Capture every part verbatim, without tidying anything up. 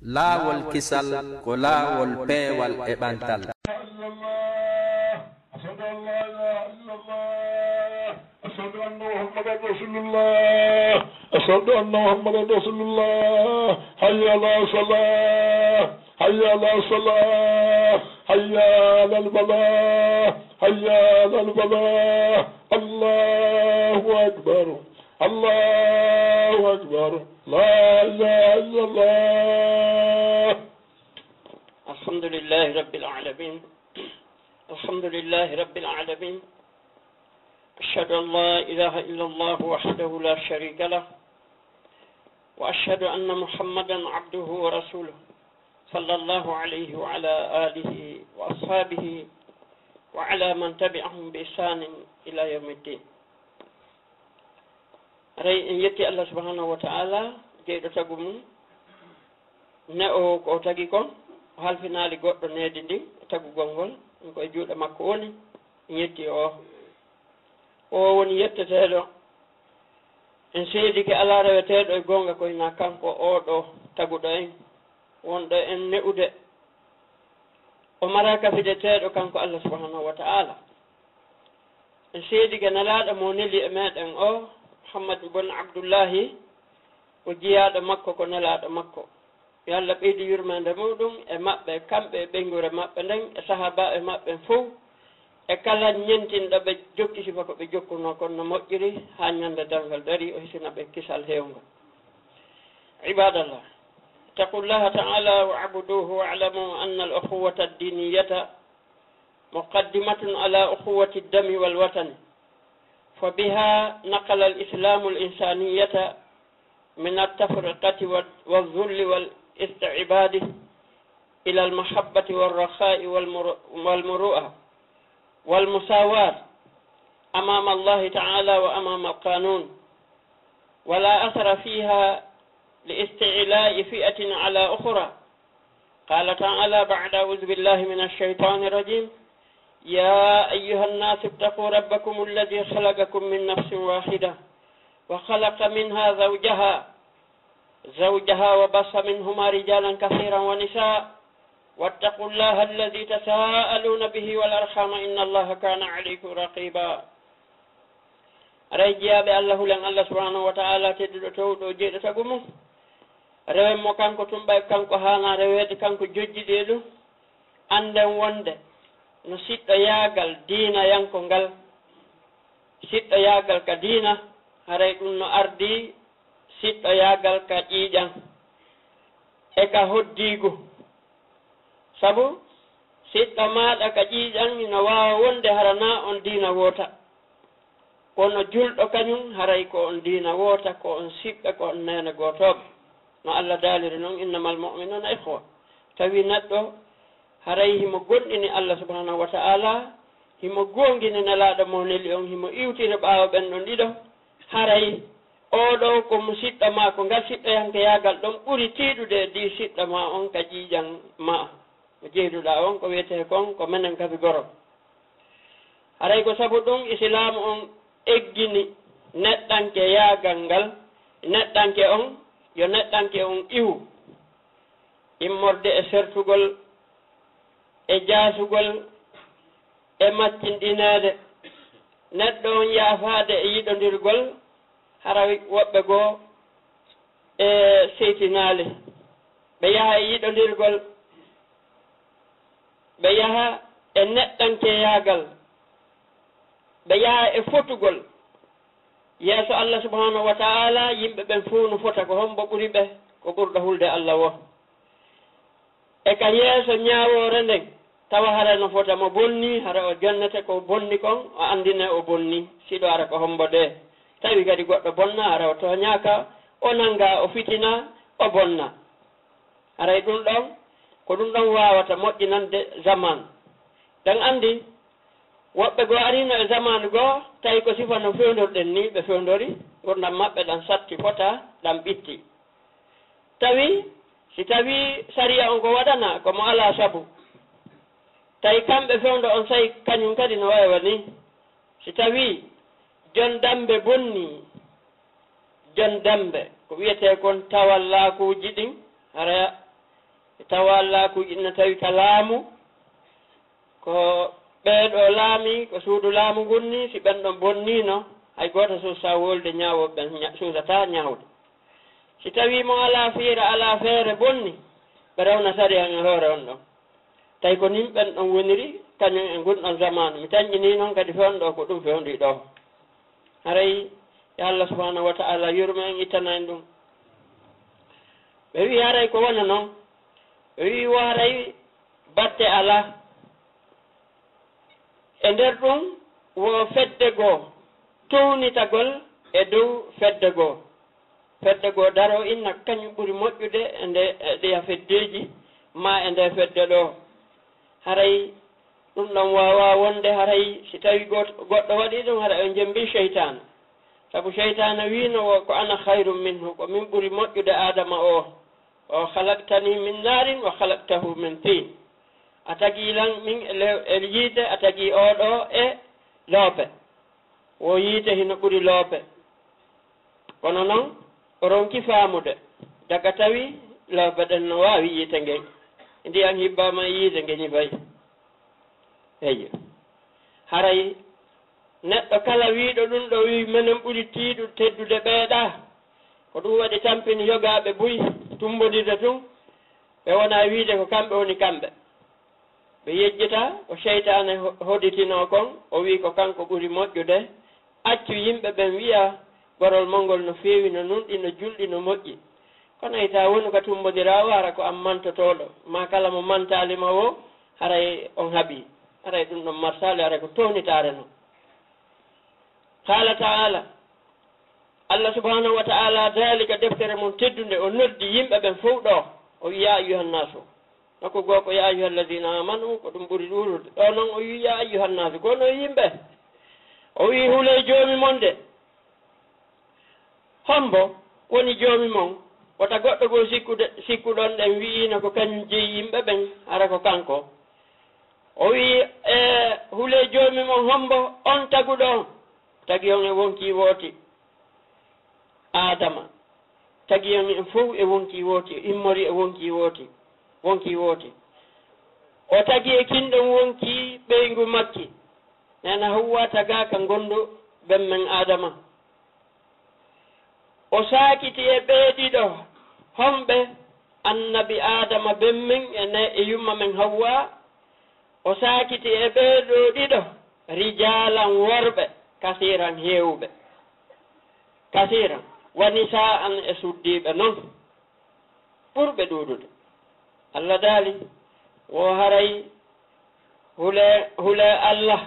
Laawol kisal ko laawol peewal e ɓantal. إلا الله. أشهد أن لا إله إلا الله. أشهد أن محمدا رسول الله. أشهد أن محمدا رسول الله. حي على الصلاة. حي على الصلاة. حي على الفلاح. حي على الفلاح. الله أكبر. الله أكبر. لا إله إلا الله. الحمد لله رب العالمين. الحمد لله رب العالمين. أشهد أن لا إله إلا الله وحده لا شريك له، وأشهد أن محمدا عبده ورسوله، صلى الله عليه وعلى آله وأصحابه وعلى من تبعهم بإحسان إلى يوم الدين. Haray en yetti Allah subhanahu wa ta'ala, jeyɗo tagu mum. Ne'oowo ko o tagi kon, o halfinaali goɗɗo needi ndin e tagugol ngol, ɗum ko e juuɗe makko woni, en yetti o. O woni yetteteeɗo. En seedike alaa reweteeɗo e goonga ko hinaa kanko oo ɗoo taguɗo en, wonɗo en ne'ude. O maraa kafideteeɗo kanko Allah subhanahu wa ta'ala. En seedike nelaaɗo mo neli e meɗen o, Muhammad ibn Abdullahi, o jiyaaɗo makko, ko nelaaɗo makko. Yo Allah ɓeydu yurmeende muɗum e maɓɓe, kamɓe e ɓeynguure maɓɓe nden, e sahaabaaɓe maɓɓe fow, e kala ñentinɗo ɓe jokki sifa ko ɓe jokkunoo kon no moƴƴiri, haa ñande darngal darii, o hisina ɓe kisal heewngal. عباد الله، اتقوا الله تعالى واعبدوه واعلموا أن الأخوة الدينية مقدمة على أخوة الدم والوطن، فبها نقل الإسلام الإنسانية من التفرقة والذل والاستعباد إلى المحبة والرخاء والمرو-، والمروءة والمساواة أمام الله تعالى وأمام القانون، ولا أثر فيها لاستعلاء فئة على أخرى. قال تعالى بعد أعوذ بالله من الشيطان الرجيم: يا أيها الناس اتقوا ربكم الذي خلقكم من نفس واحدة وخلق منها زوجها زوجها وبث منهما رجالا كثيرا ونساء واتقوا الله الذي تساءلون به والأرحام إن الله كان عليكم رقيبا. Haray jiyaaɓe Allah, hulen Allah subhanahu wa ta'ala tedduɗo towɗo jeyɗo tagu mum. Rewen mo kanko tun ɓay kanko haanaa reweede, kanko jojjiɗi e ɗum. Annden wonde no siɗɗoyaagal diinayanko ngal, siɗɗoyaagal ka diina, haray ɗum no ardii siɗɗoyaagal ka ƴiiƴan e ka hoddiigu. Sabu siɗɗo maaɗa ka ƴiiƴan ina waawa wonde hara naa on diina woota. Kono julɗo kañum, haray ko on diina woota, ko on siɓɓe, ko on neene gootooɓe. No Allah daaliri non, "Innamal mu'minuuna ikhwa." Tawi neɗɗo haray himo gomɗini Allah subhanahu wa ta'ala, himo goongini Nelaaɗo mo neli on, himo iwtiri ɓaawo ɓen ɗon ɗiɗo, haray oo ɗoo ko mo siɗɗo maa, ko ngal siɗɗoyankeyaagal ɗon ɓuri tiiɗude e dii siɗɗo maa on ka ƴiiƴan maa. Mo jeyduɗaa on, ko wiyetee kon ko menen kabi goro. Haray ko sabu ɗum Isilaamu on eggini neɗɗankeyaagal ngal, neɗɗanke on, yo neɗɗanke on iwu, immorde e sertugol, e jaasugol, e maccinɗineede, neɗɗo on yaafaade e yiɗondirgol, hara woɓɓe goo e seytinaali. Ɓe yaha e yiɗondirgol, ɓe yaha e neɗɗankeyaagal, ɓe yaha e fotugol. Yeeso Allah subhanahu wa ta'ala, yimɓe ɓen fow no fota, ko hombo ɓuri ɓe? Ko ɓurɗo hulde Allah woo. E ka yeeso ñaawoore nden, tawa hara no fota mo bonni, hara o jonnete ko bonni kon, o anndine o bonni, siɗo hara ko hombo de. Tawi kadi goɗɗo bonna, hara o tooñaaka, o nannga, o fitina, o bonna. Haray ɗum ɗon, ko ɗum ɗon waawata moƴƴinande zaman. Ɗen anndi, woɓɓe goo ariino e zaman goo, tawi ko sifa no fewndorɗen ni, ɓe fewndori, ngurndan maɓɓe ɗan satti fota, ɗan ɓitti. Tawi, si tawi sariya on ko waɗana, ko mo alaa sabu. Tawi kamɓe fewndo on, sa'i kañum kadi no wayi wa ni. Si tawi jon dambe bonni, jon dambe, ko wiyetee kon tawallaakuuji ɗin, hara Tawa Alla kuuƴinno tawi ka laamu, ko ɓee ɗoo laami, ko suudu laamu ngun nii, si ɓen ɗon bonniino, hay gooto suusaa wolde ñaawooɓe ɓen, ña-, suusataa ñaawde. Si tawii mo alaa fiira, alaa feere bonni, ɓe rewna sariya e hoore on ɗon. Tawi ko nin ɓen ɗon woniri, kañum e ngun ɗon zamaanu. Mi tanƴinii non kadi fewndo ɗoo ko ɗum fewndii ɗoo. Haray yo Alla subhanahu wa ta'ala yurmo en, ittana en ɗum. Ɓe wi'i haray ko wona non. Ɓe wi'i wo haray batte alaa. E nder ɗum wo fedde goo, townitagol e dow fedde goo. Fedde goo daroo inna kañum ɓuri moƴƴude e nde, e ɗiya feddeeji, maa e nde fedde ɗoo. Haray ɗum ɗon waawaa wonde, haray si tawii goot-, goɗɗo waɗii ɗum, haray o jemmbii seytaane. Sabu seytaane wiino wo, "Ko ana khayrun minhu, ko min ɓuri moƴƴude Aadama oo." O, "Khalaqtani min narin wa khalaqtahu min tin." A tagii lan min e le-, e yiite, a tagii oo ɗoo e loope. Wo yiite hino ɓuri loope. Kono non, o ronki faamude. Daga tawi loope ɗen no waawi yiite ngen. Ndiyan hibbaama e yiite nge ñifay. Eyyo. Haray neɗɗo kala wiiɗo ɗum ɗo wi'i, "Menen ɓuri tiiɗu teddude ɓee ɗaa." Ko ɗum waɗi tampini yogaaɓe buy tumbondirde tun. Ɓe wona wiide ko kamɓe woni kamɓe. Ɓe yejjita ko seytaane ho-, hoditinoo kon, o wi'i ko kanko ɓuri moƴƴude. Accu yimɓe ɓen wi'a gorol mon ngol no feewi, no nunɗi, no julɗi, no moƴƴi. Kono ita wonu ka tumbondiraa o, hara ko an mantotooɗo, maa kala mo mantaali ma wo, haray on haɓii. Haray ɗum ɗon marsaali, haray ko townitaare non. Qaala ta'ala, Allah subhanahu wa ta'ala daali ka deftere mum teddunde, o noddi yimɓe ɓen fow ɗoo, o wi'i, "Yaa ayyuhan naasu." Nokku goo ko, "Yaa ayyuhal ladina amanu," ko ɗum ɓuri ɗuuɗude. Ɗoo non o wi'i, "Yaa ayyuhan naasu," ko no yimɓe. O wi'i, "Huley Joomi mon de. Hombo woni Joomi mon?" Wota goɗɗo goo sikkude, sikkuɗon ɗen wi'iino ko kañum jeyi yimɓe ɓen, hara ko kanko. O wi'i, "E, huley Joomi mon hombo on taguɗo on?" Tagi on e wonkii wooti, Aadama. Tagi on en fow e wonkii wooti, immori e wonkii wooti, wonkii wooti. O tagi e kin ɗon wonkii ɓeyngu makki. Neena Hawwa tagaaka ngondu bemmen Aadama. O saakiti e ɓee ɗiɗo, homɓe? Annabi Aadama bemmen e ne-, e yumma men Hawwa. O saakiti e ɓee ɗoo ɗiɗo, rijaalan worɓe, kasiiran heewɓe, kasiiran, wa nisaa'an e suddiiɓe non, ɓurɓe ɗuuɗude. Allah daali, wo haray hule, hule Allah,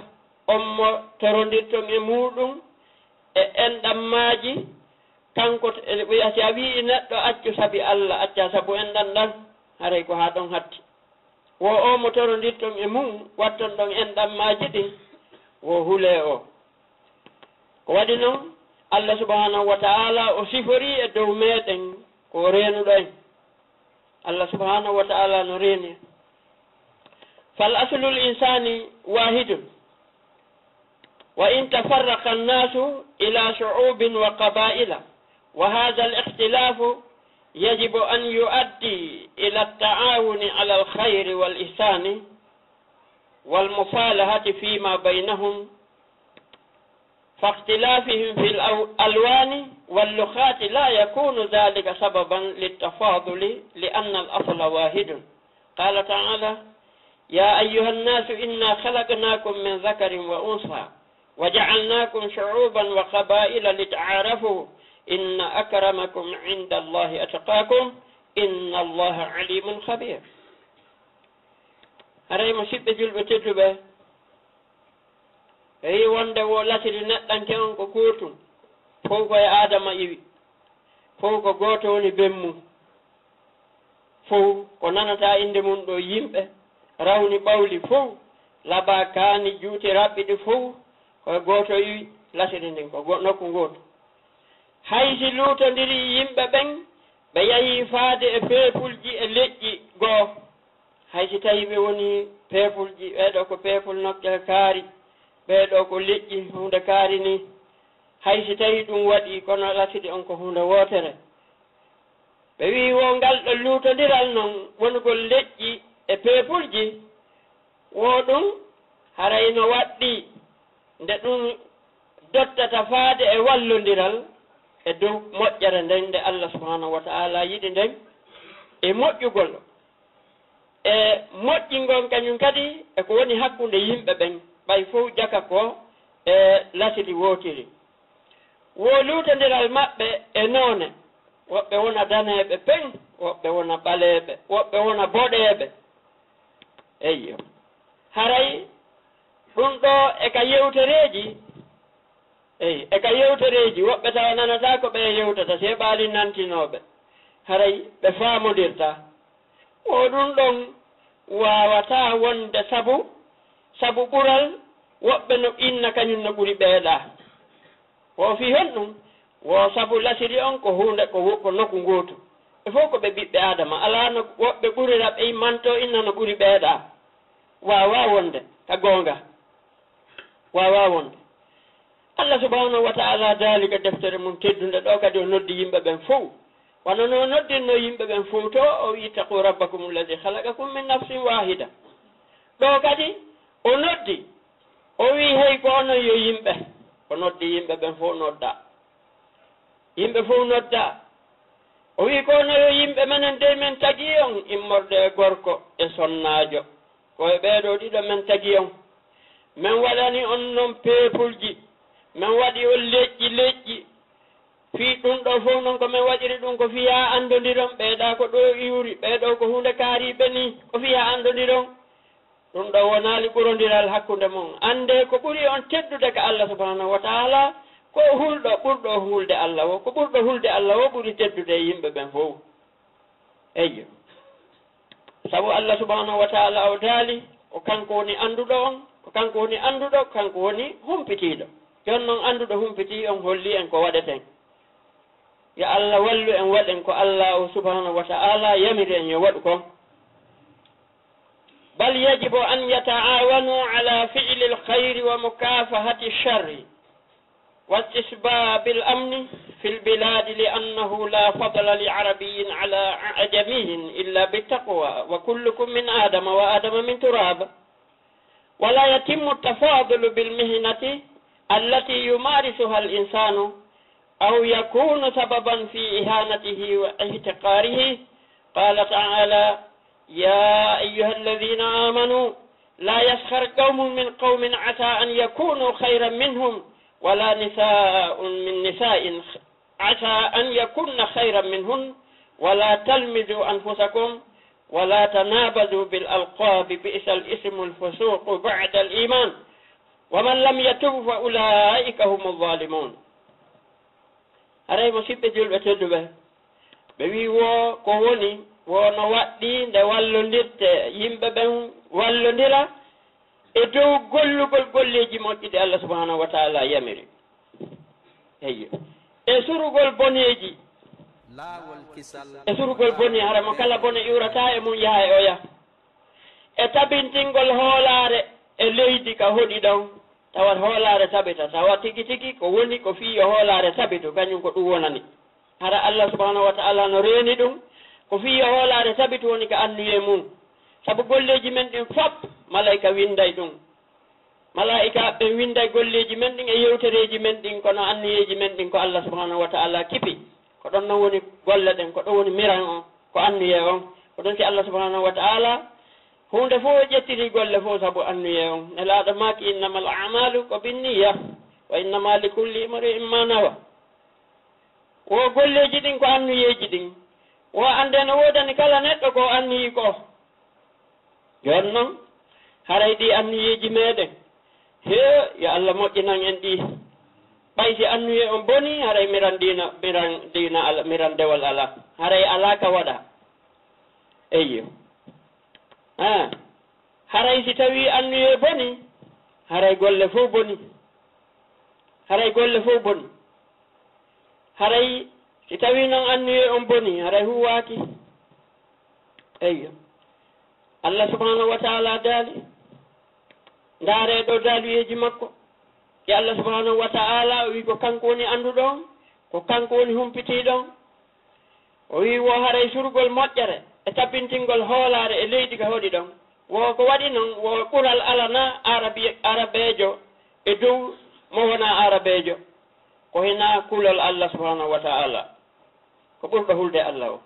on mo torondirton e muuɗum e enɗammaaji, kanko t-, e, si a wi'i neɗɗo accu sabi Allah, acca sabu enɗan ɗan, haray ko haa ɗon hatti. Wo o mo torondirton e mum, watton ɗon enɗammaaji ɗin, wo hulee o. Ko waɗi non, Allah subhanahu wa ta'ala o siforii e dow meɗen ko o reenuɗo en. Allah subhanahu wa ta'ala no reeni. Fal aslul insani wahidun. وإن تفرق الناس إلى شعوب وقبائل، وهذا الاختلاف يجب أن يؤدي إلى التعاون على الخير والإحسان والمصالحة فيما بينهم، فاختلافهم في الألوان واللغات لا يكون ذلك سببا للتفاضل، لأن الأصل واحد. قال تعالى: يا أيها الناس إنا خلقناكم من ذكر وأنثى وجعلناكم شعوبا وقبائل لتعارفوا إن أكرمكم عند الله أتقاكم إن الله عليم خبير. Haray, musiɓɓe julɓe tedduɓe, ɓe wi'i wonde wo lasiri neɗɗanke on ko gootun, fow ko e Aadama iwi, fow ko gooto woni ben mum, fow ko nanata innde mum ɗoo, yimɓe rawni ɓawli fow, labaa kaani juuti raɓɓiɗi fow, ko e gooto iwi, lasiri ndin ko go-, nokku ngootu. Hay si luutondirii yimɓe ɓen, ɓe yahii faade e peepulji e leƴƴi goo. Hay si tawii ɓe wonii peepulji, ɓee ɗoo ko peepul nokkel kaari, ɓee ɗoo ko leƴƴi huunde kaari nii. Hay si tawii ɗum waɗii, kono lasiri on ko huunde wootere. Ɓe wiyi wo ngal ɗo luutondiral noon, wonugol leƴƴi e peepulji, wo ɗum haray no waɗɗii nde ɗum dottata faade e wallondiral e dow moƴƴere nden nde Allah subhanahu wa ta'ala yiɗi nden, e moƴƴugol e moƴƴingol kañum kadi e ko woni hakkunde yimɓe ɓen, ɓay fow jaka ko e lasiri wootiri. Wo luutondiral maɓɓe e noone, woɓɓe wona daneeɓe peng, woɓɓe wona ɓaleeɓe, woɓɓe wona boɗeeɓe. Eyyo. Haray ɗum ɗo e ka yewtereeji, eyi, e ka yewtereeji, woɓɓe tawa nanataa ko ɓe yewtata, se ɓaali nantinooɓe. Haray ɓe faamondirtaa. Ko ɗum ɗon waawataa wonde sabu, sabu ɓural woɓɓe no inna kañum no ɓuri ɓeeɗaa. Ko fii honɗum? Wo sabu lasiri on ko huunde ko wo-, ko nokku ngootu. Ɓe fow ko ɓe ɓiɓɓe Aadama. Alaa no woɓɓe ɓurira ɓe immanto inna no ɓuri ɓeeɗaa. Waawaa wonde, ka goonga. Waawaa wonde. Allah subhanahu wa ta'ala daali ka deftere mum teddunde ɗo kadi o noddi yimɓe ɓen fow. Wano no o noddirno yimɓe ɓen fow to, o wi'i, "Ittaqu rabbakum alladhi khalaqakum min nafsin wahida." Ɗo kadi o noddi, o wi'i, "Hey ko onon yo yimɓe." O noddi yimɓe ɓen fow nodda. Yimɓe fow nodda. O wi'i, "Ko onon yo yimɓe, menen dey men tagi on immorde e gorko e sonnaajo. Ko e ɓee ɗoo ɗiɗo men tagi on. Men waɗani on non peepulji. Men waɗi on leƴƴi leƴƴi. Fii ɗum ɗoo fow non ko men waɗiri ɗum ko fii haa anndondiron, ɓee ɗaa ko ɗoo iwri, ɓee ɗoo ko huunde kaariiɓe nii, ko fii haa anndondiron." Ɗum ɗoo wonaali ɓurondiral hakkunde mon. Anndee ko ɓuri on teddude ka Allah subhanahu wa ta'ala, ko hulɗo ɓurɗo hulde Allah wo, ko ɓurɗo hulde Allah wo ɓuri teddude e yimɓe ɓen fow. Eyyo. Sabu Allah subhanahu wa ta'ala o daali, ko kanko woni annduɗo on, ko kanko woni annduɗo, ko kanko woni humpitiiɗo. Jooni non annduɗo humpitii on holli en ko waɗeten. Yo Allah wallu en, waɗen ko Allah o subhanahu wa ta'ala yamiri en yo waɗu kon. بل يجب أن يتعاونوا على فعل الخير ومكافحة الشر واستصباب الأمن في البلاد، لأنه لا فضل لعربي على أعجمي إلا بالتقوى، وكلكم من آدم وآدم من تراب. ولا يتم التفاضل بالمهنة التي يمارسها الإنسان أو يكون سببا في إهانته واحتقاره. قال تعالى: يا أيها الذين آمنوا لا يسخر قوم من قوم عسى أن يكونوا خيرا منهم ولا نساء من نساء عسى أن يكن خيرا منهن ولا تلمزوا أنفسكم ولا تنابزوا بالألقاب بئس الاسم الفسوق بعد الإيمان ومن لم يتب فأولئك هم الظالمون. Haray, musiɓɓe julɓe tedduɓe, ɓe wi'i wo ko woni, wo no waɗɗii nde wallondirte, yimɓe ɓen wallondira e dow gollugol golleeji moƴƴi ɗi Allah subhanahu wa ta'ala yamiri. Eyyo. E surugol boneeji. Laawol kisal. E surugol bone, hara mo kala bone iwrata e mum yaha e oya. E tabintingol hoolaare e leydi ka hoɗi ɗon, tawa hoolaare tabita, tawa tigi tigi ko woni ko fii yo hoolaare tabitu, kañum ko ɗum wonani. Hara Allah subhanahu wa ta'ala no reeni ɗum, ko fii yo hoolaare tabitu woni ka anniyee mum. Sabu golleeji men ɗin fop, malaa'ika winnday ɗum. Malaa'ikaaɓe ɓen winnday golleeji men ɗin e yewtereeji men ɗin, kono anniyeeji men ɗin ko Allah subhanahu wa ta'ala kipi. Ko ɗon non woni golle ɗen, ko ɗon woni miran on, ko anniyee on. Ko ɗon si Allah subhanahu wa ta'ala huunde fof o ƴettiri golle fof sabu anniyee on. Nelaaɗo maaki: "Innamal a'malu ko binniya, wa innama likulli imri'in ma nawa." Wo golleeji ɗin ko anniyeeji ɗin. Wo annde no woodani kala neɗɗo ko anniyi ko. Jooni non, haray ɗi anniyeeji meɗen, hee, yo Allah moƴƴinan en ɗi. Ɓay si anniyee on boni, haray miran diina, miran diina ala, miran dewal ala. Haray alaa ka waɗa. Eyyo. Ah. Haray si tawii anniyee boni, haray golle fof boni. Haray golle fof boni. Haray si tawii non anniyee on boni, haray huuwaaki. Eyyo. Allah subhanahu wa ta'ala daali, ndaaree ɗo daaluyeeji makko. E Allah subhanahu wa ta'ala o wi'i ko kanko woni annduɗo on, ko kanko woni humpitiiɗo on. O wi'i wo haray surgol moƴƴere e tabbintingol hoolaare e leydi ka hoɗi ɗon. Wo ko waɗi non, wo ɓural alana Arabi-, Arabeejo e dow mo wonaa Arabeejo. Ko hinaa kulol Allah subhanahu wa ta'ala. Ko ɓurɗo hulde Allah o.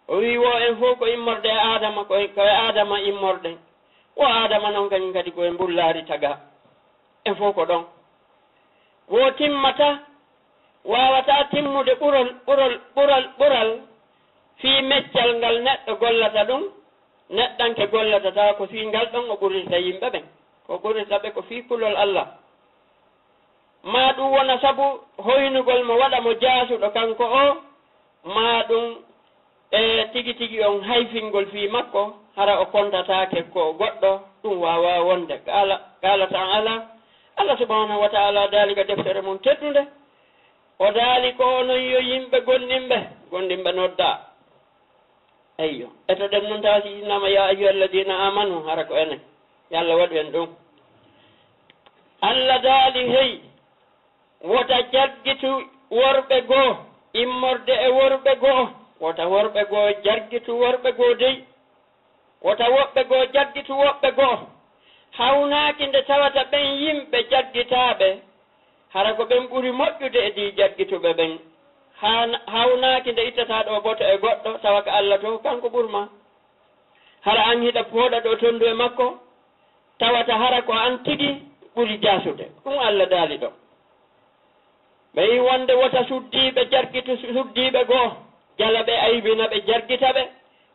O wi'i wo en fow ko immorde e Aadama, ko, ko e Aadama immorɗen. Wo Aadama non kañum kadi ko e mbullaari taga. En fow ko ɗon. Wo timmata, waawataa timmude ɓurol, ɓurol, ɓural, ɓural fii meccal ngal neɗɗo gollata ɗum, neɗɗanke gollata tawa ko fii ngal ɗon o ɓurirta yimɓe ɓen. Ko ɓurirta ɓe ko fii kulol Allah. Maa ɗum wona sabu hoynugol mo waɗa mo jaasuɗo kanko o, maa ɗum e tigi tigi on hayfingol fii makko, hara o kontataake ko goɗɗo, ɗum waawaa wonde. Qaala, qaala ta'ala, Allah subhanahu wa ta'ala daali ka deftere mum teddunde, o daali ko onon yo yimɓe gomɗinɓe, gomɗinɓe noddaa. Eyyo, etoɗen non tawa si innama ya ayyuha alladina amanu, hara ko enen. Yo Allah waɗu en ɗum. Allah daali, hey, wota jaggitu worɓe goo, immorde e worɓe goo, wota worɓe goo jaggitu worɓe goo dey, wota woɓɓe goo jaggitu woɓɓe goo. Hawnaaki nde tawata ɓen yimɓe jaggitaaɓe, hara ko ɓen ɓuri moƴƴude e dii jaggituɓe ɓen. Haa-, hawnaaki nde ittataa ɗoo boto e goɗɗo, tawa ka Allah to, kanko ɓurmaa. Hara an hiɗa pooɗa ɗoo tonndu e makko, tawata hara ko an tigi ɓuri jaasude. Ɗum Allah daali ɗo. Ɓe yi wonde wota suddiiɓe jargitu suddiiɓe goo, jala ɓe aybina ɓe jargita ɓe,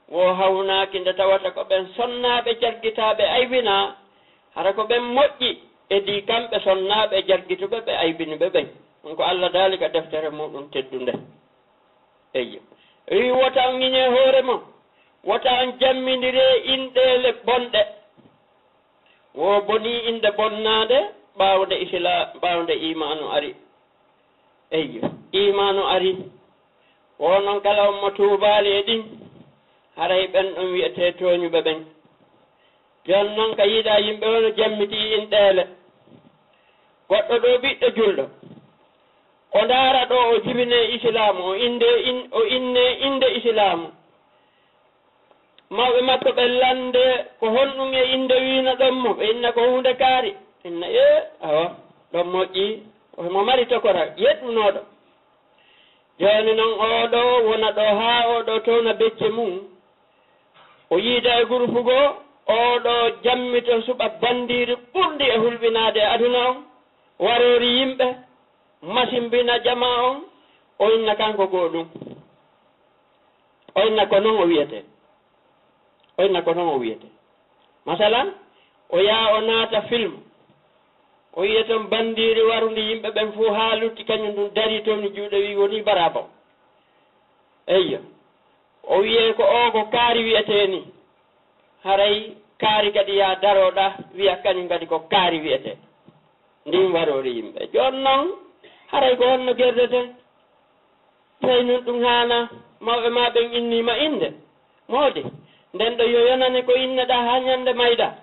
wo hawnaaki nde tawata ko ɓen sonnaaɓe jargitaaɓe aybinaa, hara ko ɓen moƴƴi e dii kamɓe sonnaaɓe jargituɓe ɓe aybini ɓe ɓen. Ɗum ko Allah daali ka deftere muuɗum teddunde. Eyyo. Wi wota on ŋiñe hoore mon, wota on jammindiree inɗeele bonɗe. Wo bonii innde bonnaande ɓaawo nde Isila-, ɓaawo nde iimaanu ari. Eyyo, iimaanu ari. Wo non kala on mo tuubaali e ɗin, haray ɓen ɗon wi'etee tooñuɓe ɓen. Jooni non ka yiɗaa yimɓe on jammitii inɗeele. Goɗɗo ɗoo ɓiɗɗo julɗo. O ndaara ɗoo o jibinee Isilaamu, o inndee in-, o innee innde Isilaamu. Mawɓe makko ɓe lande ko honɗum e innde wiino ɗon mo, ɓe inna ko huunde kaari. Inna, ee, awa, ɗon moƴƴi, ko mo mari tokora, yeɗɗunooɗo. Jooni non oo ɗoo wona ɗoo haa oo ɗoo towna becce mum. O yiida e gurupu goo, oo ɗoo jammito suɓa banndiiri ɓurndi e hulɓinaade e aduna on, waroori yimɓe, masimbina jamaa on, o inna kanko goo ɗum. O inna ko non o wiyetee. O inna ko non o wiyetee. Masalan, o yaha o naata film. O yiya ton banndiiri warundi yimɓe ɓen fuu haa lutti, kañum ɗum darii ton ni juuɗe wi wonii baraaba. Eyyo. O wiyee ko oo ko kaari wiyetee ni. Haray kaari kadi yaa daroo ɗaa, wiya kañum kadi ko kaari wiyetee. Ndin waroori yimɓe. Jooni non, haray ko honno gerdeten? Tawi non ɗum haanaa, mawɓe maa ɓen innii ma innde. Moodi, nden ɗo yo yonane ko inneɗaa haa ñannde mayɗaa.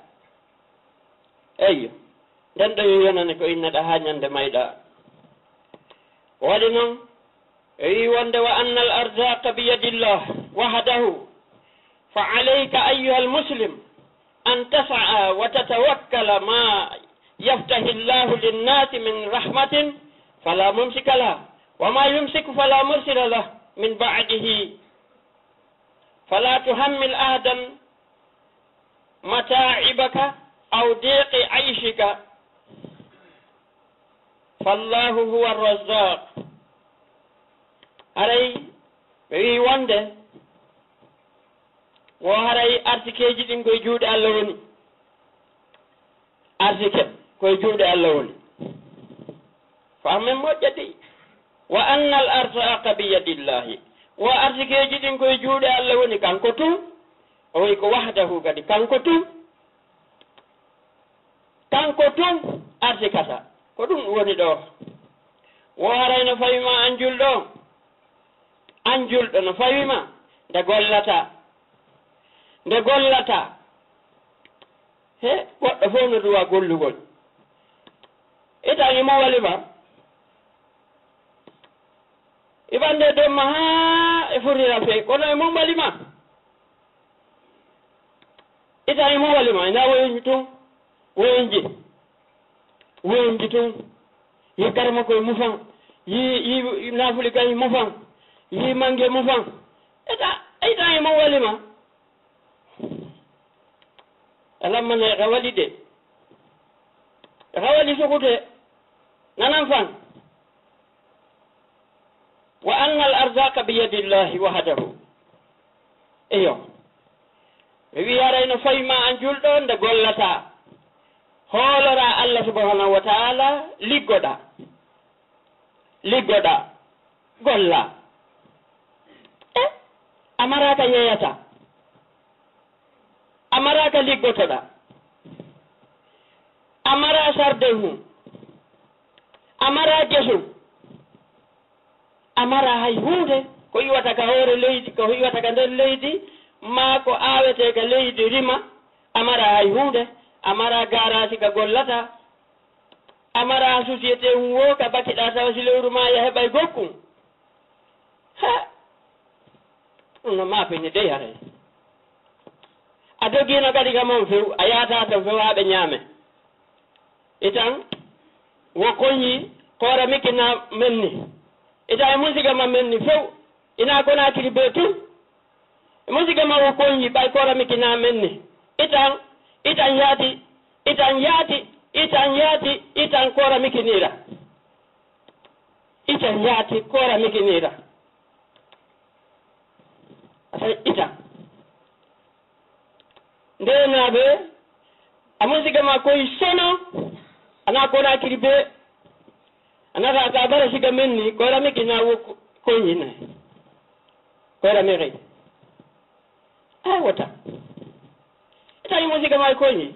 Eyyo, nden ɗo yo yonane ko inneɗaa haa ñannde mayɗaa. Waɗi non, o wi'i wonde, "Wa annal arzaqa bi yadillah wahdahu, fa alayka ayyuhal muslim an tas'a wa tatawakkala ma yaftahi Allahu linnasi min rahmatin fala mumsika laha, wa ma yumsiku fala mursila lah min ba'dihi. Fala tuhammil ahadan mata'ibaka aw diqi ayshika, fallahu huwa razzaq." Haray ɓe wi'i wonde wo haray arsikeeji ɗin koye juuɗe Allah woni. Arsike koye juuɗe Allah woni. Famen moƴƴa dey. Wa annal arzaqa bi yadillahi. Wo arsikeeji ɗin koye juuɗe Allah woni, kanko tun. O wi'i ko wahdahu kadi, kanko tun. Kanko tun arsikata. Ko ɗum woni ɗoo. Wo haray no fawi ma an julɗo. An julɗo no fawi ma. Nde gollataa. Nde gollataa. He, goɗɗo fof no duwa gollugol. Itan imo wali ba. Iɓande dow ma haa e furrira fee, kono e mum wali ma. Ita e mum wali ma, ina woyonji tun, woyonji. Woyonji tun. Yi karama koye mufan. Yi, yi naafuli gayi mufan. Yi mange mufan. Ita, ita e mum wali ma. Alamma ne rawali de. Rawali sukute. Nanan fan. Wa annal arzaqa bi yadillahi wahdahu. Eyo. Mi wiyaray no fawi ma an julɗo nde gollata. Hoolora Allah subhanahu wa ta'ala, liggoɗa. Liggoɗa. Golla. E, a maraka yeyata. A maraka liggotoɗa. A mara sarde hum. A mara gesum. A mara hay huunde ko iwata ka hoore leydi, ko iwata ka nder leydi, maa ko aawetee ka leydi rima. A mara hay huunde. A mara gaaraasi ka gollata. A mara société hum wo ka bakiɗa tawa si lewru ma ya heɓay gokkun. Ha! Ɗum no maapini dey haray. A dogiino kadi ka mon few, a yaata ton few haa ɓe ñaame. Itan, wo koñi koora miki na menni. Itan e musiga ma menni few, ina Konaakiri bee tun. E musiga ma wo koñi ɓay koora miki na menni. Itan, itan yaati, itan yaati, itan yaati, itan koora miki niira. Itan yaati koora miki niira. Ata ita. Ndeenaaɓe, a musiga ma koy sono, ana Konaakiri be, ana ka, ka bara siga menni, koora miki na wo ko-, koñi na. Koora miki. Ay wota. Ita i musiga ma koñi.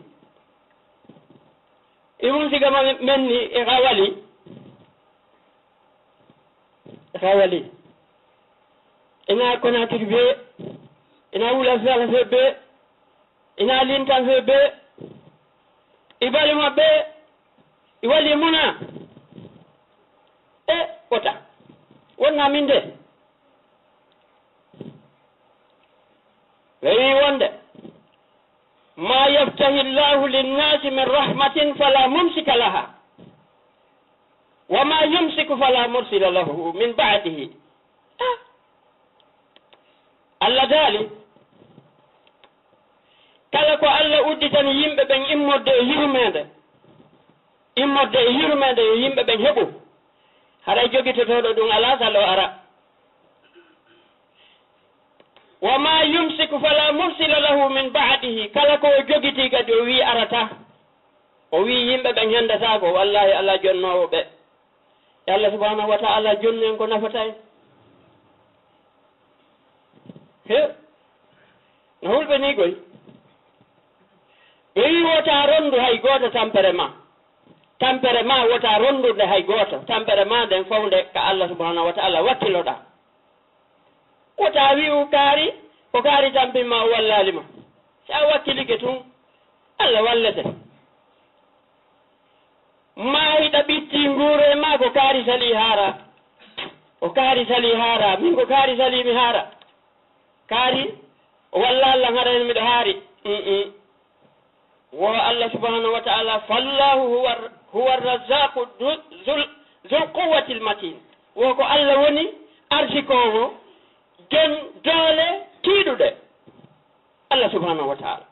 I musiga ma menni e ka wali. E ka wali. Ina Konaakiri be, ina wula sala fe be, ina lintan fe be, i balima be, i wali muna. E, wota. Wonna min de. Ɓe wi wonde, "Ma yaftahi Allahu linnasi min rahmatin fala mumsika laha, wa ma yumsiku fala mursila lahu min ba'dihi." Ah. Allah daali, kala ko Allah udditani yimɓe ɓen immorde e yurmeende, immorde e yurmeende yo yimɓe ɓen heɓu, haray jogitotooɗo ɗum alaa salo ara. Wa ma yumsiku fala mursila lahu min ba'dihi. Kala ko o jogitii kadi o wii arata. O wii yimɓe ɓen henndataako. Wallahi, Allah jonnoowo ɓe. E Allah subhanahu wa ta'ala jonni en ko nafata en. He. No hulɓe ni goy. Ɓe wii wota rondu hay gooto tampere ma. Tampere ma wota rondunde hay gooto. Tampere ma nden fawde ka Allah subhanahu wa ta'ala wakkiloɗa. Wota wi'u kaari, ko kaari tampin ma o wallaali ma. Si a wakkilike tun, Allah wallete. Ma hiɗa ɓitti nguure ma ko kaari sali haara. Ko kaari sali haara. Min ko kaari sali mi haara. Kaari, o walla Allah haɗa en miɗo haari. Mm-mm. Wo Allah subhanahu wa ta'ala, "Fallahu huwa, huwa razzaqu du-, zul, zul quwwatil matin." Wo ko Allah woni arsikoowo, jon doole tiiɗuɗe. Allah subhanahu wa ta'ala.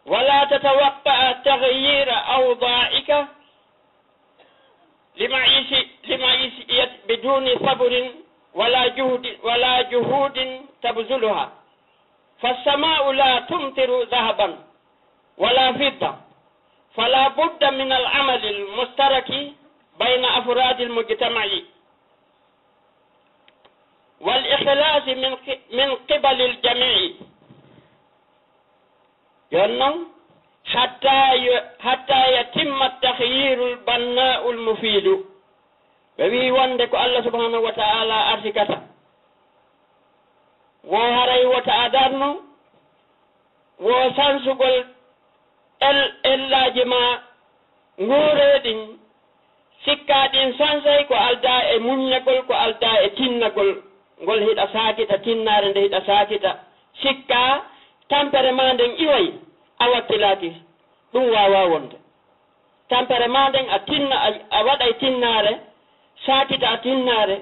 "Wala tatawaqqa taghyira awda'ika lima'isi-, lima'isiyat biduni sabrin wala juhdi-, wala juhudin tabzuluha. Fassama'u la tumtiru dhahaban wala fidda. Fala budda min al-amali al-mushtaraki bayna afradi al-mujtama'i wal ikhlasi min qi-, min qibali al-jami'i." Jooni non, hatta yo, hatta yatimma takhyirul banna'ul mufidu. Ɓe wi'i wonde ko Allah subhanahu wa ta'ala arsikata. Wo haray wota a darnu, wo sansugol el-, ellaaji ma nguure ɗin, Sikkaa ɗin sansay ko aldaa e muññagol, ko aldaa e tinnagol. Ngol hiɗa saakita, tinnaare nde hiɗa saakita. Sikkaa tampere maa nden iway, a wakkilaaki. Ɗum waawaa wonde. Tampere maa nden a tinna, a, a waɗay tinnaare, saakita a tinnaare,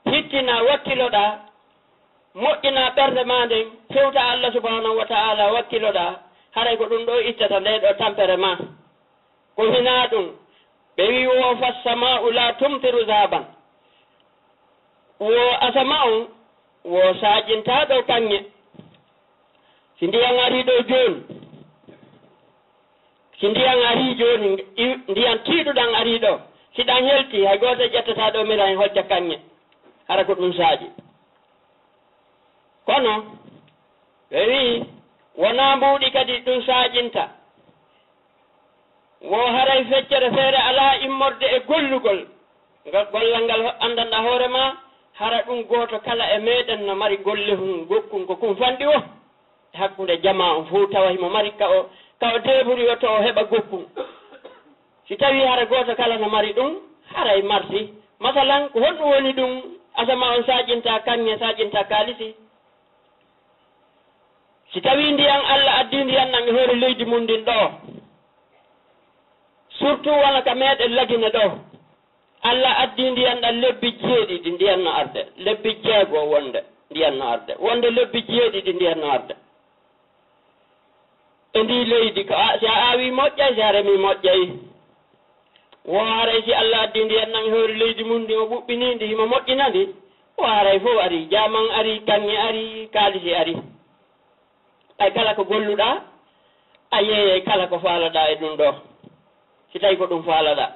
hittina wakkiloɗaa, moƴƴina ɓernde maa nden, fewta Allah subhanahu wa ta'ala wakkiloɗaa, haray ko ɗum ɗoo ittata ndee ɗoo tampere maa. Ko hinaa ɗum, ɓe wi'i, "Wo fas sama'u la tumtiru zahaban." Wo asama on, wo saajintaa ɗoo kaŋŋe. Si ndiyan arii ɗoo jooni, si ndiyan arii jooni, i-, ndiyan tiiɗuɗan arii ɗoo, si ɗan heltii, hay gooto ƴettataa ɗoo mira en hojja kaŋŋe, hara ko ɗum saaji. Kono, ɓe wi'i, wonaa mbuuɗi kadi ɗum saajinta. Wo haray feccere feere alaa immorde e gollugol. Ngal gollal ngal ho-, anndanɗaa hoore maa, hara ɗum gooto kala e meɗen no mari golle hun gokkun ko kun fanɗi wo. E hakkunde jamaa on fow tawa himo mari ka o, ka o deeburiyotoo o heɓa gokkun. Si tawii hara gooto kala no mari ɗum, haray marsi. Masalan, ko honɗum woni ɗum? Asama on saajinta kaŋŋe, saajinta kaalisi. Si tawii ndiyan Alla addii ndiyan ɗan e hoore leydi mun ndin ɗoo, surtout wano ka meɗen Lagine ɗoo, Alla addii ndiyan ɗan lebbi jeeɗiɗi ndiyan no arde, lebbi jeego wonde ndiyan no arde, wonde lebbi jeeɗiɗi ndiyan no arde. E ndii leydi, ko a, si a aawii moƴƴay, si a remii moƴƴay. Wo haray si Alla addii ndiyan ɗan e hoore leydi mun ndi o ɓuɓɓinii ndi, himo moƴƴina ndi. Wo haray fow arii, jaaman arii, kaŋŋe arii, kaalisi arii. Ɓay kala ko golluɗaa, a yeeyay kala ko faalaɗaa e ɗum ɗoo, si tawii ko ɗum faalaɗaa.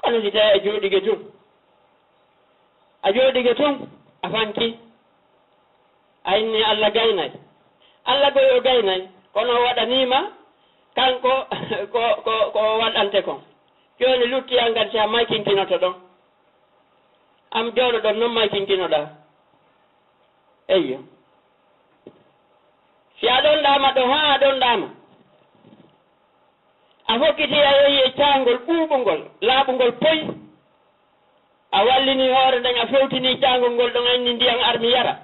Kono si tawii a jooɗike tun, a jooɗike tun, a fanki, a inni Alla gaynay. Alla goy o gaynay, kono o waɗanii ma kanko ko, ko, ko o waɗante kon. Jooni lutti an kan si a maykinkinoto ɗon. An jooɗo ɗon non maykinkinoɗaa. Eyyo. Si a ɗon ɗaama ɗo, haa a ɗon ɗaama. A fokkiti a yehi e caangol ɓuuɓungol, laaɓungol poy. A wallini hoore nden, a fewtini caangol ngol ɗon, a inni ndiyan ar mi yara.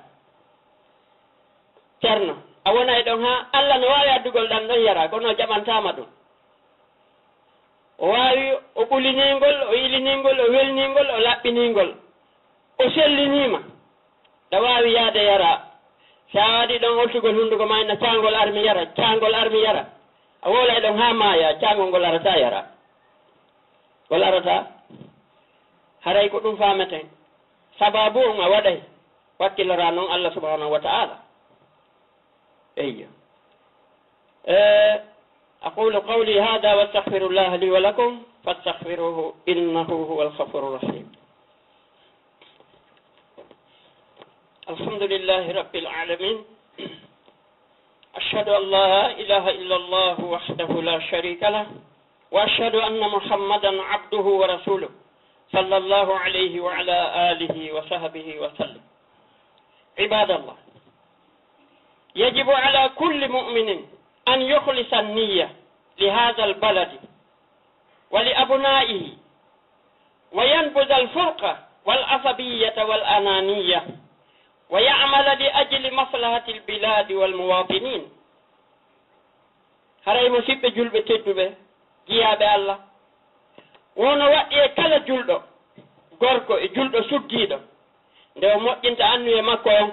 Ceerno, a wonay ɗon haa Alla no waawi addugol ɗan ɗon yara, kono o jaɓantaama ɗum. O waawi, o ɓulinii ngol, o ilinii ngol, o welnii ngol, o laɓɓinii ngol, o sellinii ma. Ɗa waawi yaade yara. Si a waɗii ɗon oltugol hunnduko maa, inna caangol ar mi yara, caangol ar mi yara. A woolay ɗon haa maaya, caangol ngol arataa yara. Ngol arataa. Haray ko ɗum faameten. Sabaabu on a waɗay, wakkiloraa non Alla subhanahu wa ta'ala. Eyyo. Eh, أقول قولي هذا وأستغفر الله لي ولكم فاستغفروه إنه هو الغفور الرحيم. الحمد لله رب العالمين. أشهد أن لا إله إلا الله وحده لا شريك له، وأشهد أن محمدا عبده ورسوله، صلى الله عليه وعلى آله وصحبه وسلم. عباد الله، يجب على كل مؤمن أن يخلص النية لهذا البلد ولأبنائه، وينبذ الفرقة والعصبية والأنانية، ويعمل لأجل مصلحة البلاد والمواطنين. Haray, musiɓɓe julɓe tedduɓe, jiyaaɓe Alla, wono waɗɗi e kala julɗo gorko e julɗo suddiiɗo, nde o moƴƴinta annuyee makko on.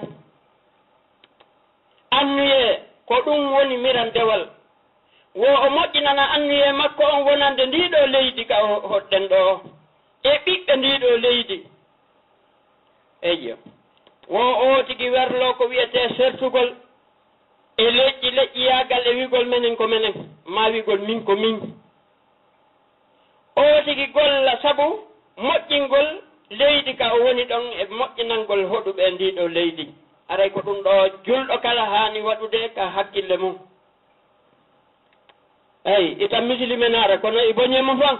Annuyee, ko ɗum woni mirandewal. Wo o moƴƴinana annuyee makko on wonande ndii ɗoo leydi ka o hoɗɗen ɗoo, e ɓiɓɓe ndii ɗoo leydi. Eyyo. Wo o tigi werloo ko wi'etee sertugol e leƴƴi, leƴƴiyaagal e wi'gol menen ko menen, maa wi'gol min ko min. O tigi golla sabu moƴƴingol leydi ka o woni ɗon e moƴƴinangol hoɗuɓe e ndii ɗoo leydi. Haray ko ɗum ɗoo julɗo kala haani waɗude ka hakkille mum. Eyi, ita musilime naara, kono i boñe mo fan.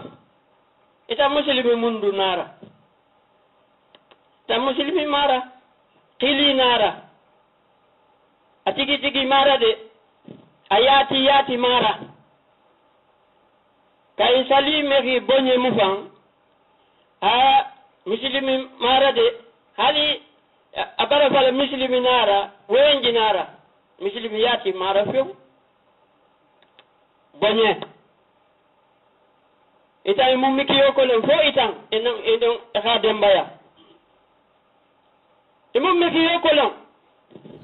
Ita musilime mundu naara. Ita musilime maara. Kili naara. A tigi tigi maara de. A yaati yaati maara. Kay sali mexi boñe mo fan. Haa misilimi maara de, hali a, a bara fala misilimi naara, weeñji naara, misilimi yaati maara few. Boñe. Itan e mum miki yo kolon fo itan, e non, e non, e haa dembaya. E mum miki yo kolon.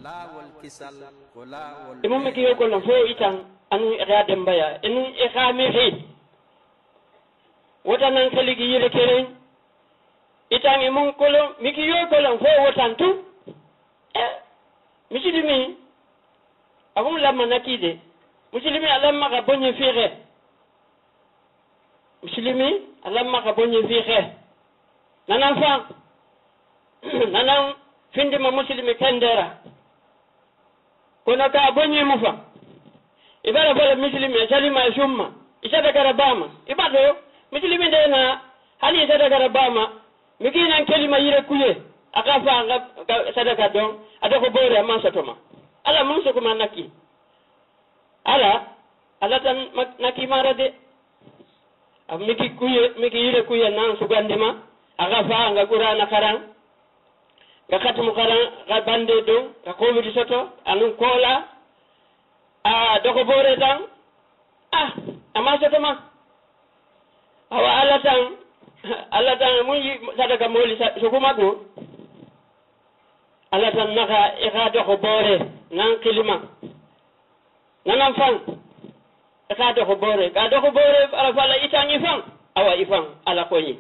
Laawol kisal ko laawol. E mum miki yo kolon fo itan, anu e haa dembaya, e nun e haa miki. Wota nan kaligi yire keren. Itan e mum kolon, miki yo kolon fo wotan tu. E, misilimi, a hum lamma nakide. Misilimi a lamma ka boñe fiire. Misilimi a lamma ka boñe fiire. Nanan fan. Nanan findima misilimi kendera. Kono ka boñi mu fa. I bara fala misilimi e salima e summa. I sadakara bama. I bato misilimi de na hali i sadakara bama. Mi kinan kelima yire kuye. A ka fa nga, nga sadaka don. A doko bore a man sotoma. Ala mun sotoma naki. Ala, ala tan ma-, naki mara de. A miki kuye, miki yire kuye nan sugandima. A ka fa nga Qur'ana karan. Nga katumu karan, nga bande don, nga kowiri soto, anun kola. A doko bore tan. Ah, ama soto ma. Awa ala tan, ala tan mun yi sadaka moli sa-, suguma go. Ala tan naka e ka doko bore, nan kilima. Nanan fan, e ka doko bore, ka doko bore, ala fala itan ifan, awa ifan, ala koñi.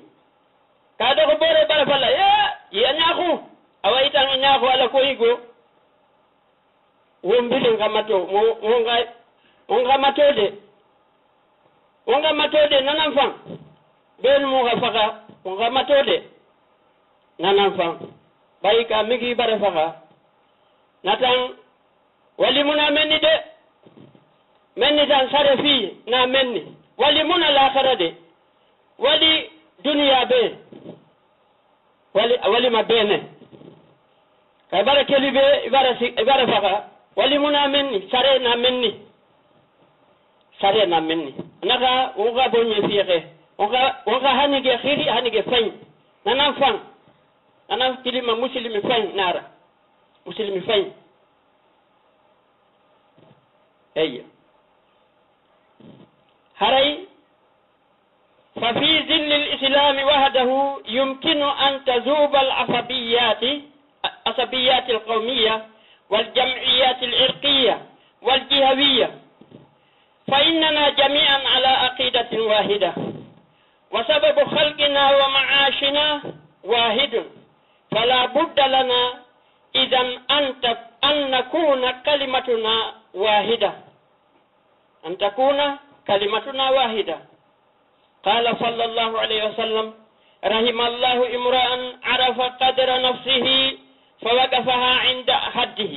Ka doko bore, bala fala, ya, ya ñaku, awa itan i ñaku, ala koñi go. Wombiri nga mato, mo, mo nga, mo nga mato de. Mo nga mato de, nanan fan. Ben mo nga faka, mo nga mato de. Nanan fan. Bayi ka migi bara faka. Natan, wali muna menni de. Menni tan sare fi, na menni. Wali muna lakara de. Wali duniya be. Wali, wali ma bene. Kay bara keli be, ibara si, ibara faka. Wali muna menni, sare na menni. Sare na menni. Naka, wonka bonye fiye ke. Wonka, wonka hanige khiri, hanige fany. Nanan fan. Nanan kilima muslimi fany, nara. Muslimi fany. Eyyo. Haray, ففي ظل الإسلام وحده يمكن أن تذوب العصبيات، العصبيات القومية والجمعيات العرقية والجهوية، فإننا جميعا على عقيدة واحدة، وسبب خلقنا ومعاشنا واحد، فلا بد لنا إذن أن ت-، أن نكون كلمتنا واحدة. أن تكون كلمتنا واحدة. قال صلى الله عليه وسلم: رحم الله امرأ عرف قدر نفسه فوقفها عند حده.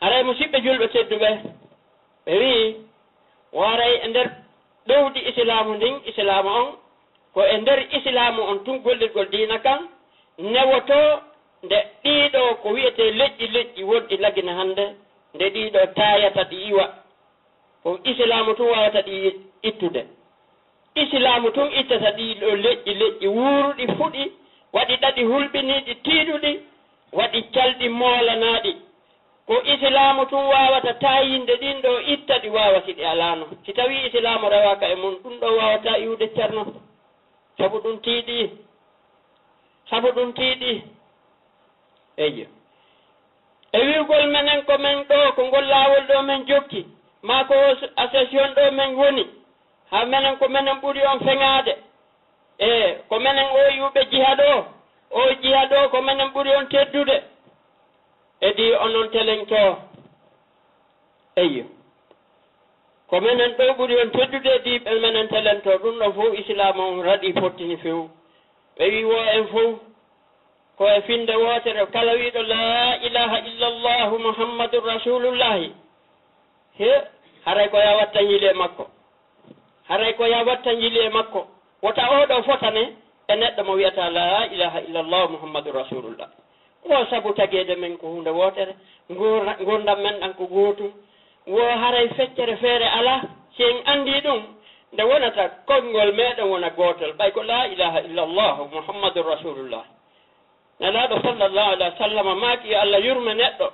Haray, musidɓe julɓe tedduɓe, ɓe wi'i, waray e nder ɗowdi Islaamu ndin, Islaamu on, ko e nder Islaamu on tun gollirgol diina kan newotoo, nde ɗiiɗo ko wi'etee leƴƴi leƴƴi wonɗi Lagine hannde, nde ɗiiɗo taayata ɗi iwa. Ko Islaamu tun waawata ɗi ittude. Islaamu tun ittata ɗiiɗo leƴƴi leƴƴi wuuruɗi fuɗi, waɗi ɗaɗi hulɓiniiɗi tiiɗuɗi, waɗi calɗi moolanaaɗi. Ko Islaamu tun waawata taayinde ɗin ɗo itta ɗi waawa si ɗi alaano. Si tawii Islaamu rewaaka e mun, ɗun ɗo waawataa iwude Cerno. Sabu ɗun tiiɗi. Sabu ɗun tiiɗi. Eyyo. E wi'ugol menen ko men ɗo, ko ngol laawol ɗo men jokki, maa ko association ɗo men woni, haa menen ko menen ɓuri on feŋaade. E ko menen o iwɓe jiha ɗo, o jiha ɗo ko menen ɓuri on teddude. Edi onon telen to. Eyyo. Ko menen ɗo ɓuri on teddude, di ɓe menen telen to. Ɗun ɗon fow Islaamu on raɗi fottini few. Ɓe wi'i wo en fow ko e finde wootere, kala wi'uɗo laa ilaaha illallahu Muhammadun Rasuulullaahi. He, haray ko ya watta yiile makko. Haray ko ya watta yiile makko. Wota oo ɗoo fotane e neɗɗo mo wi'ata laa ilaaha illallahu Muhammadun Rasuulullaahi. Wo sabu tageede men ko huunde wootere, nguur-, nguurndam men ɗan ko gootum. Wo haray feccere feere alaa, si en anndii ɗun, Nde wonata konngol meeɗen wona gootol, ɓay ko laa ilaaha illallahu Muhammadun Rasulullah. Nelaaɗo sallallahu alaihi wa sallam maaki, yo Allah yurme neɗɗo,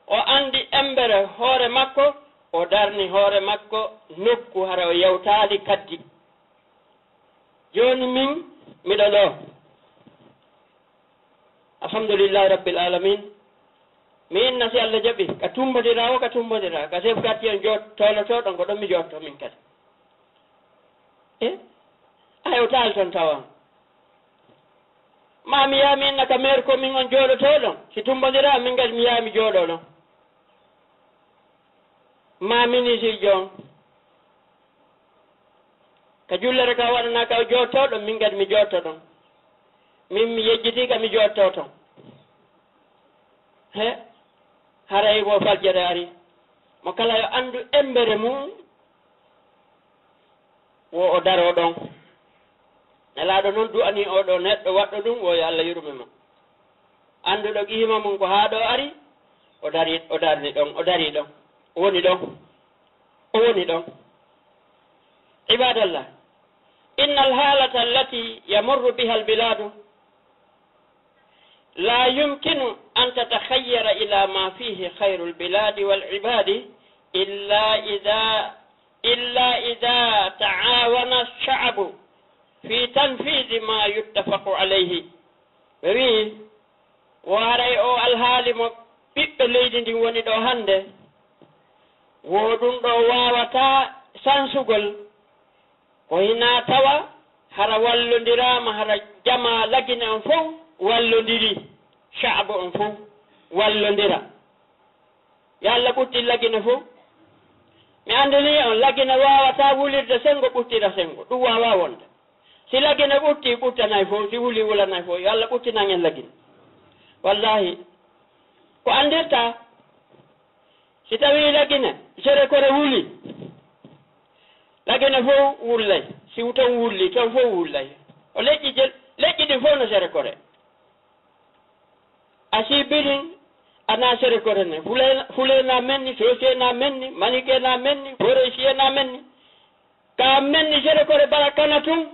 o anndi embere hoore makko, o darni hoore makko nokku hara o yewtaali kaddi. Jooni min, miɗo ɗo. Alhamdulillahi Rabbil Alamin. Mi inna si Allah jaɓi, ka tumbodira o, ka tumbodira, ka chef quartier on joot-, toolotooɗon, ko ɗon mi jootto min kadi. E? Ay o taal ton tawa. Ma mi yaa mi inna ka maire ko min on jooɗotooɗon. Si tumbodira, min kadi mi yaa mi jooɗo ɗon. Ma minisiijo on. Ka jullere ka waɗanaa ka o joottoo ɗon, min kadi mi jootto ɗon. Min mi yejjitii ka mi joottoo ton. He, haray wo faljere ari. Mo kala yo anndu embere mum, wo o daroo ɗon. Nelaaɗo non du'anii oo ɗoo neɗɗo waɗɗo ɗum, wo yo Allah yurme mo. Annduɗo qiima mum ko haa ɗoo ari, o dari, o darni ɗon, o darii ɗon, o woni ɗon, o woni ɗon. Ibadallah, inna alhalata allati yamurru biha albiladu la yumkinu an tatakhayyara ila ma fihi khayru albiladi wal ibadi illa idha, illa idha ta'awana ash-sha'bu fi tanfidhi ma yuttafaqu alayhi. Ɓe wi'i, wo haray o alhaali mo ɓiɓɓe leydi ndin woni ɗo hannde, wo ɗum ɗo waawataa sansugol, ko hinaa tawa hara wallondiraama, hara jamaa Lagine on fow wallondirii, caabu on fow wallondira. Yo Allah ɓuttin Lagine fow. Mi anndinii on, Lagine waawataa wulirde senngo, ɓuttira senngo. Ɗum waawaa wonde. Si Lagine ɓuttii, ɓuttanay fow. Si wulii, wulanay fow. Yo Allah ɓuttinan en Lagine. Wallaahi, ko anndirtaa, si tawii Lagine, Serekore wulii, Lagine fow wullay. Si ton wullii, ton fow wullay. O leƴƴi jel-, leƴƴi ɗin fow no Serekore. A si birin, ana Serekore ne. Fule-, Fulena menni, Sosena menni, Manikena menni, Foresiyena menni. Ka menni Serekore bara kana tun,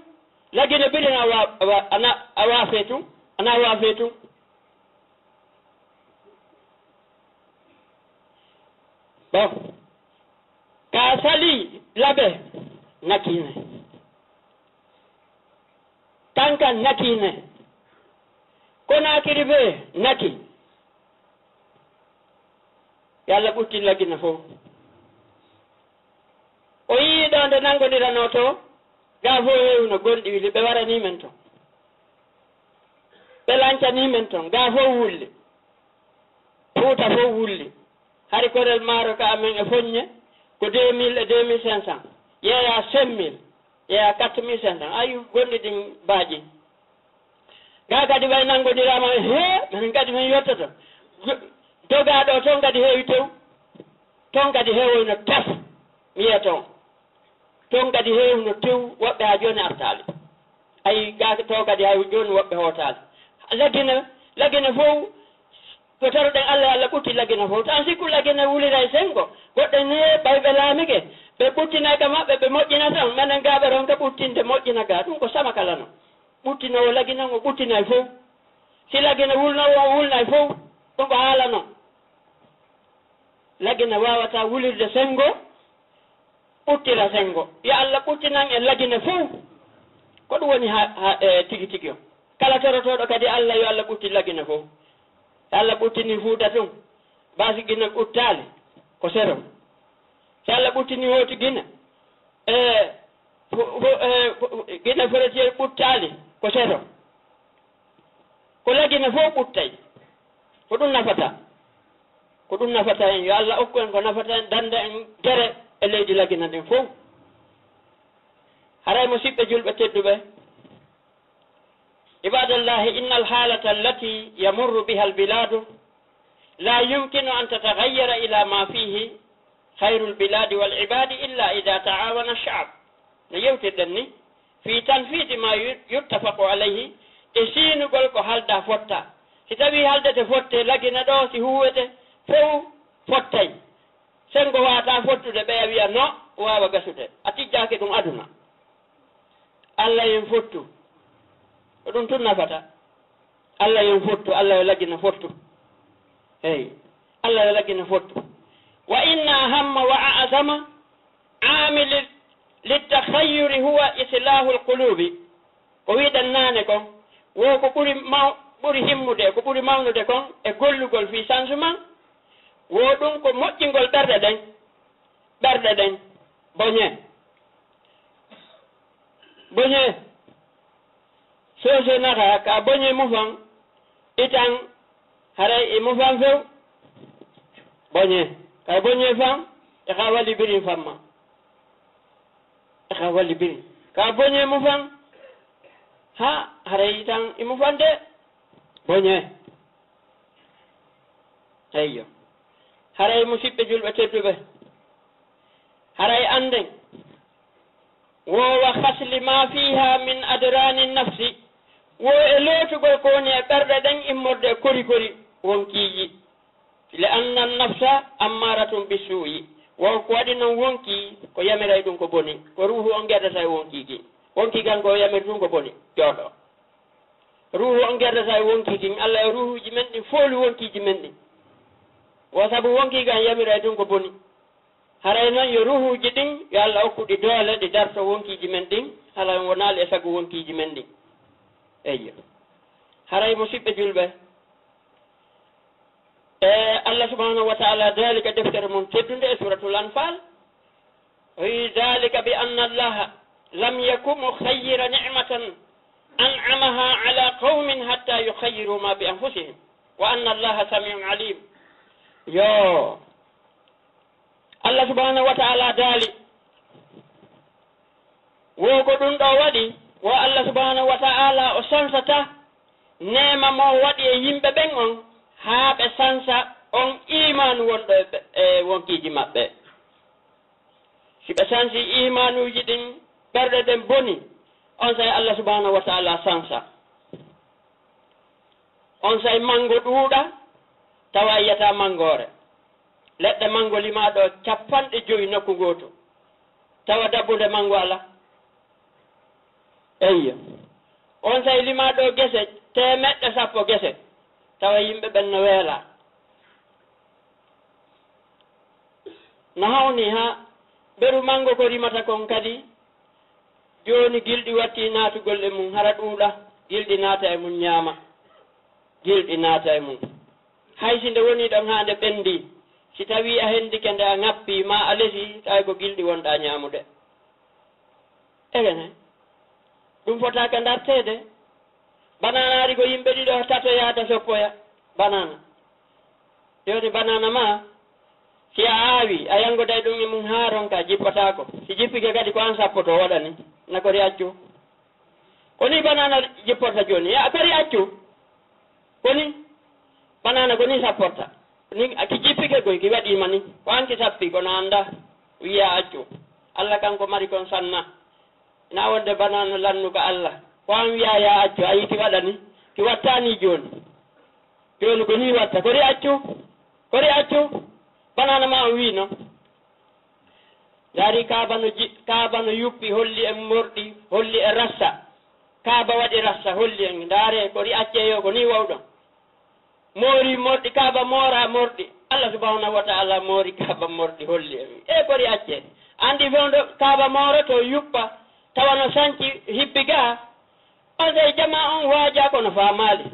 Lagine birin a wa-, a wa-, ana, a waafe tun, ana waafe tun. Bon. Ka sali labe nakine. Kankan nakine. Konakiri be naki. Yo Allah ɓuttin Lagine fow. O yii ɗo nde nanngondiranoo to, gaa fow heewino gonɗi wili, ɓe waranii men ton. Ɓe lancanii men ton, gaa fow wulli. Fuuta fow wulli. Hari korel maaro ka amen e Foɲɲe ko deux mille e deux mille cinq cents. Yeeyaa cinq mille, yeeyaa quatre mille cinq cents. Ayu, gonɗi ɗin baaƴi. Gaa kadi ɓay nanngondiraama, hee, minen kadi min yottoto. Go-, dogaaɗo ton kadi heewi tew. Ton kadi heewoyno tef. Mi yiya ton. Ton kadi heewno tew, woɓɓe haa jooni artaali. Ayi, gaa to kadi hay jooni woɓɓe hootaali. Lagine, Lagine fow, ko toroɗen Allah, Allah ɓutti Lagine fow. Tan sikku Lagine wuliray senngo. Goɗɗe ne, ɓay ɓe laamike, ɓe ɓuttinay ka maɓɓe, ɓe moƴƴina tan. Menen gaa ɓe ronka ɓuttinde, moƴƴina gaa. Ɗum ko sama kala non. Ɓuttinoowo Lagine on, o ɓuttinay fow. Si Lagine wulnoowo, o wulnay fow. Ɗum ko haala non. Lagine waawataa wulirde senngo, ɓuttira senngo. Yo Allah ɓuttinan en Lagine fow. Ko ɗum woni ha, ha, e, tigi tigi on. Kala torotooɗo kadi Allah, yo Allah ɓuttin Lagine fow. Si Allah ɓuttinii Fuuta tun, basi Gine ɓuttaali, ko sero. Si Allah ɓuttinii hooti Gine, e, fo-, fo-, e, fo-, Gine Forestier ɓuttaali, ko sero. Ko Lagine fow ɓuttay. Ko ɗum nafata. Ko ɗum nafata en. Yo Allah okku en ko nafata en, danda en gere e leydi Lagine ndin fow. Haray, musiɓɓe julɓe tedduɓe, ibadallahi, inna alhalata allati yamurru biha albiladu la yumkinu an tataghayyara ila ma fihi khayrul biladi wal ibadi illa idha ta'awana ash-sha'b. No yewtirɗen ni, fi tanfidi ma yu-, yuttafaqu alayhi, e siinugol ko halda fotta. Si tawi haldete fotte, Lagine ɗo, si huwete, fow fottay. Senngo waata fottude, ɓeya wiya no, waawa gasude. A tijjaaki ɗum aduna. Allah en fottu. Ko ɗum tun nafata. Allah en fottu, Allah yo laggina fottu. Hey, Allah yo laggina fottu. Wa inna ahamma wa a'zama amili littakhayyuri huwa islahul qulubi. Ko wiɗen naane kon, wo ko ɓuri maw-, ɓuri himmude, ko ɓuri mawnude kon e gollugol fii changement, wo ɗum ko moƴƴingol ɓerɗe ɗen. Ɓerɗe ɗen, boñe. Boñe. Soose naxa, ka boñe mufan, itan, haray e mufan few. Boñe. Ka boñe fan, e xa wali birin famma. E xa wali birin. Ka boñe mufan, ha, haray itan, e mufan de. Boñe. Eyyo. Haray musiɓɓe julɓe tedduɓe. Haray annden. Wo wa hasli ma fiha min adrani nafsi. Wo e lootugol ko woni e ɓerɗe ɗen immorde e kori kori wonkiiji. Li anna nafsa ammaratun bisuu'i. Wo ko waɗi non wonki ko yamiray ɗum ko boni. Ko ruuhu on gerdata e wonkiiji. Wonki kan ko yamiri ɗum ko boni. Jooɗo. Ruuhu on gerdata e wonki kin, Allah e ruuhuuji men ɗin fooli wonkiiji men ɗin. Wo sabu wonki kan yamira e ɗum ko boni. Haray non yo ruuhuuji ɗin, yo Allah okku ɗi doole, ɗi darto wonkiiji men ɗin, hala en wonaali e sago wonkiiji men ɗin. Eyyo. Haray musiɓɓe julɓe, E, Allah subhanahu wa ta'ala daali ka deftere mum teddunde e Suratul Anfal, o wi'i, "Dhalika bi anna Allaha lam yaku mukhayyiran ni'matan an'amaha ala qawmin hatta yukhayyiru ma bi anfusihim, wa anna Allaha sami'un alim." Yo, Allah subhanahu wa ta'ala daali, wo ko ɗum ɗo waɗi, wo Allah subhanahu wa ta'ala o sansata neema mo o waɗi e yimɓe ɓen on, haa ɓe sansa on iimaanu wonɗo e ɓe, e wonkiiji maɓɓe. Si ɓe sansi iimaanuuji ɗin, ɓerɗe ɗen boni, on saa'i Allah subhanahu wa ta'ala sansa. On saa'i manngo ɗuuɗa, tawa a yi'ataa manngoore. Leɗɗe manngo limaa ɗo cappanɗe jowi nokku gooto, tawa dabbunde manngo alaa. Eyyo. On saa'i limaa ɗo gese teemeɗɗe sappo gese, tawa yimɓe ɓen no weelaa. No hawni haa beru manngo ko rimata kon kadi, jooni gilɗi wattii naatugol e mum, hara ɗuuɗa, gilɗi naata e mum ñaama, gilɗi naata e mum. Hay si nde wonii ɗon haa nde ɓenndii, si tawii a hendike nde a ŋappii, maa a lesii, tawi ko gilɗi wonɗaa ñaamude. Egen he. Ɗum fotaaka darteede. Banaanaari ko yimɓe ɗiɗo tatoya ta soppoya. Banaana. Jooni banaana maa, si a aawi, a yanngoday ɗum e mum haa ronka, jippotaako. Si jippike kadi ko aan sappotoo, waɗani. Na kori accu. Ko nii banaana jipporta jooni. Ya, kori accu. Ko nii. Banaana ko nii sapporta. Ni, a ki jippike koy, ki waɗii ma nii. Ko aan ki sappi, kono anndaa. Wiya accu. Alla kanko mari kon sanna. Ina wonde banaana lannuka Alla. Ko aan wiyaa yaa accu, a yii ki waɗa nii? Ki wattaani jooni. Jooni ko nii watta. Kori accu? Kori accu? Banaana maa o wiino. Ndaari kaaba no ji-, kaaba no yuppi, holli en morɗi, holli en rassa. Kaaba waɗi rassa, holli en. Ndaare, kori accee yo, ko nii wawɗon. Moori morɗi, kaaba moora morɗi. Allah subhanahu wa ta'ala moori kaaba morɗi, holli en. E kori acce. Anndi fewndo kaaba mooroto yuppa, tawa no sanci hibbi gaa. On sey jama on waaja kono faamaali.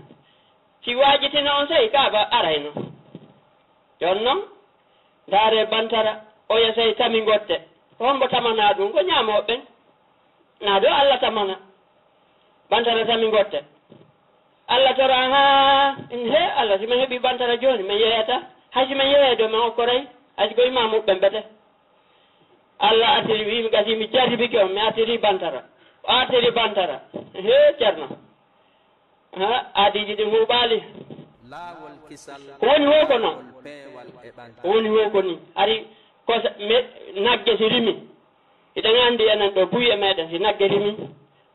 Si waajitino on sey kaaba arayno. Jooni non, ndaare bantara, oya sey tami ngotte. Ko hombo tamana ɗum? Ko ñaamooɓe ɓen. Na do Allah tamana. Bantara tami ngotte. Allah tora, haa, in he Allah, si mi heɓi bantara jooni, mi yeeyata. Hay si mi yeeyay do mi okkoray, hay si ko imaamu ɓen bete. Allah artiri, wiimi gasi mi jarribike on, mi artiri bantara. O artiri bantara. He, Ceerno. Ha, aadiiji ɗin huuɓaali. Laawol kisal, ko woni wo ko non? Laawol peewal e ɓantal. Ko woni wo ko ni? Hari ko sa-, me-, nagge si rimi. Hiɗen anndi enen ɗo buy e meɗen, si nagge rimi,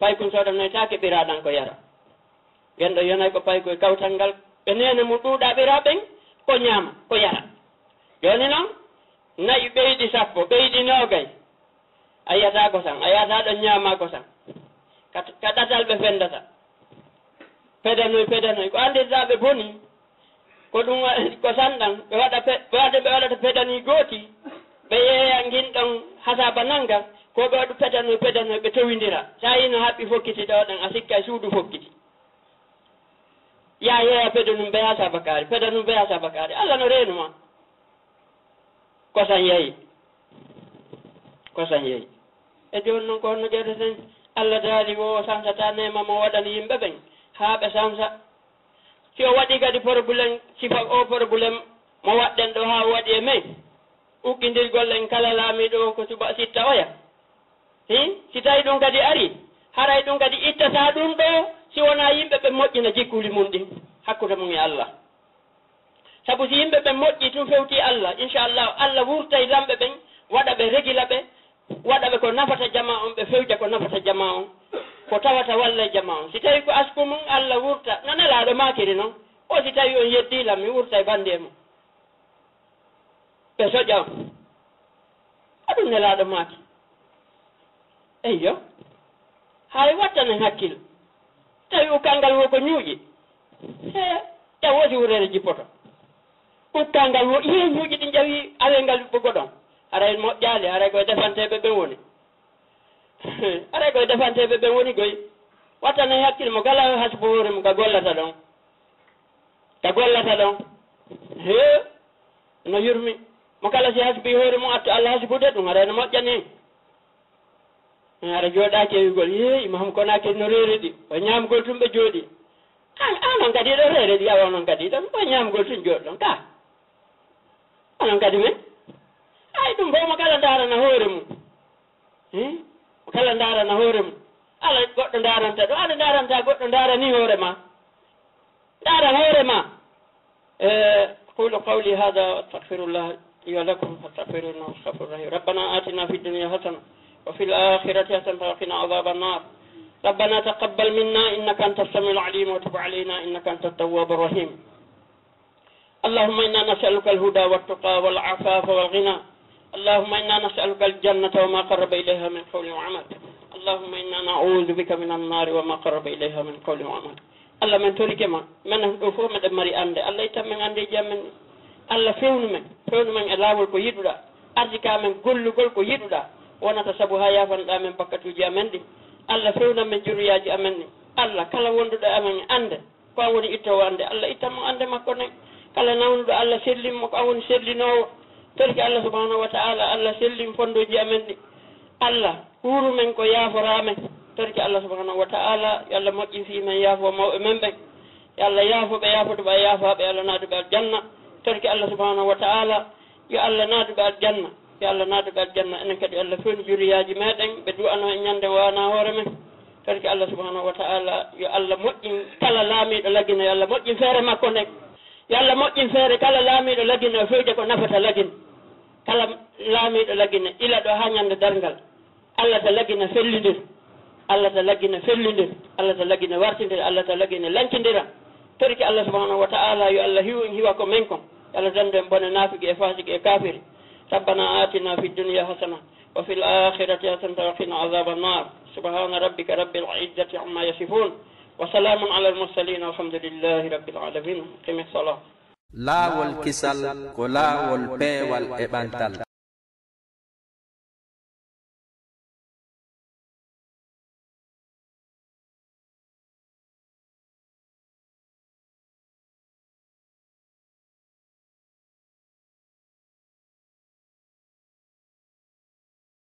paykun soodanoytaake ɓiraaɗan ko yara. Ngen ɗo yonay ko paykoy kawtal ngal, ɓe neene mum ɗuuɗa ɓiraa ɓen, ko ñaama, ko yara. Jooni non, na'i ɓeyɗi sappo, ɓeyɗi noogay. A yi'ataa kosan, a yi'ataa ɗon ñaamaa kosan. Ka, ka ɗatal ɓe fendata. Pedanoy, pedanoy. Ko anndirɗaa ɓe boni. Ko ɗum wa-, ko sanɗan. Ɓe waɗa pe-, ɓe waɗa, ɓe waɗata pedanoy gooti. Ɓe yeeya ngin ɗon hasaaba nanga. Ko ɓe waɗu pedanoy, pedanoy, ɓe towindira. Sa yino haɓɓi fokkiti ɗo ɗan, a sikka e suudu fokkiti. Ya yeeya pedanum ɓe hasaaba kaari, pedanum ɓe hasaaba kaari. Allah no reenu ma. Kosan yehi. Kosan yehi. E jooni noon ko honno ƴeewteten? Allah daali wo o sansataa neema mo waɗani yimɓe ɓen haa ɓe sansa. Si o waɗi kadi problème, sifa o problème mo waɗɗen ɗo haa o waɗi e men, uqqidirgol en kala laamiiɗo o ko suba sitta oya. Hi? Si tawi ɗum kadi ari, haray ɗum kadi ittataa ɗum ɗo si wonaa yimɓe ɓe moƴƴina jikkuuli mum ɗin hakkunde mum e Allah. Sabu si yimɓe ɓen moƴƴii tun fewtii Allah, inchallah, Allah wurtay lamɓe ɓen, waɗa ɓe regila ɓe, waɗa ɓe ko nafata jamaa on, ɓe fewja ko nafata jamaa on, ko tawata wallay jamaa on. Si tawii ko asku mum, Allah wurta, no Nelaaɗo maakiri non, o si tawii on yeddii lam, mi wurtay bannde e mum. Ɓe soƴa on. Ko ɗum Nelaaɗo maaki. Eyyo. Hay wattanen hakkil. Tawi ukkal ngal wo ko ñuuƴi. He, ƴaw wo si wureere jippoto. Ukkal ngal wo, yee ñuuƴi ɗi njawi awee ngal ɓogo ɗon. Haray moƴƴaali, haray koye defanteeɓe ɓen woni. Haray koye defanteeɓe ɓen woni koy. Wattanen hakkil mo kala hasbo hoore mum ka gollata ɗon. Ka gollata ɗon. He, no yurmi. Mo kala si hasbi hoore mum attu Allah hasbude ɗum, haray no moƴƴani. Hara jooɗaaki e wi'ugol, "Yee, Imam Konakiri no reeredi." O ñaamugol tun ɓe jooɗi. An, an on kadi ɗo reeredi, awa onon kadi ɗon, o ñaamugol tun jooɗi ɗon. Ka. Onon kadi men. Ay, ɗum fof mo kala ndaarana hoore mum. Hi? Mo kala ndaarana hoore mum. Ala goɗɗo ndaaranta ɗo, ala ndaaranta goɗɗo ndaarani hoore ma. Ndaara hoore ma. Eh, qulu qawli hada wa astaghfirullah li wa lakum fastaghfiruhu innahu huwal ghafurur rahim. Rabbana atina fid dunya hasana wa fil akhirati hasanatan wa qina adhaban nar. Rabbana taqabbal minna innaka antas samiul alim wa tub alayna innaka antat tawwabur rahim. اللهم إنا نسألك الهدى والتقى والعفاف والغنى. اللهم إنا نسألك الجنة وما قرب إليها من قول وعمل. اللهم إنا نعوذ بك من النار وما قرب إليها من قول وعمل. Allah, men torike ma, menen ɗo fof meɗen mari annde. Allah, ittan men anndeeji amen ɗin. Allah, fewnu men, fewnu men e laawol ko yiɗuɗaa. Arzika men gollugol ko yiɗuɗaa, wonata sabu haa yaafanoɗaa men bakkatuuji amen ɗin. Allah, fewnan men jurriyaaji amen ɗin. Allah, kala wonduɗo e amen e annde, ko an woni ittoowo annde. Allah, ittan mo annde makko nden. Kala nawnuɗo, Allah, sellin mo, ko an woni sellinoowo. Torike Allah subhanahu wa ta'ala, Allah, sellin fonndooji amen ɗin. Allah, huuru men ko yaaforaa men. Torike Allah subhanahu wa ta'ala, yo Allah moƴƴin fii men, yaafoo mawɓe men ɓen. Yo Allah yaafo ɓe, yaafoto ɓe, yaafaa ɓe, yo Allah naadu ɓe aljanna. Torike Allah subhanahu wa ta'ala, yo Allah naadu ɓe aljanna. Yo Allah naadu ɓe aljanna. Enen kadi, yo Allah fewnu jurriyaaji meɗen, ɓe du'anoo en ñande waana hoore men. Torike Allah subhanahu wa ta'ala, yo Allah moƴƴin kala laamiiɗo Lagine, yo Allah moƴƴin feere makko nden. Yo Allah moƴƴin feere kala laamiiɗo Lagine, o fewja ko nafata Lagine. Kala laamiiɗo Lagine, ila ɗo haa ñande darngal. Allah ta Lagine fellindir. Allah ta Lagine fellindir. Allah ta Lagine wartindir. Allah ta Lagine lancindira. Torike Allah subhanahu wa ta'ala, yo Allah hiwu en hiwa ko men kon. Yo Allah dandu en bone naafiki e faasiki e kaafiri. ربنا آتنا في الدنيا حسنة وفي الآخرة حسنة وقنا عذاب النار. سبحان ربك رب العزة عما يصفون. وسلام على المرسلين والحمد لله رب العالمين. أقم الصلاة. Laawol kisal ko laawol peewal e ɓantal.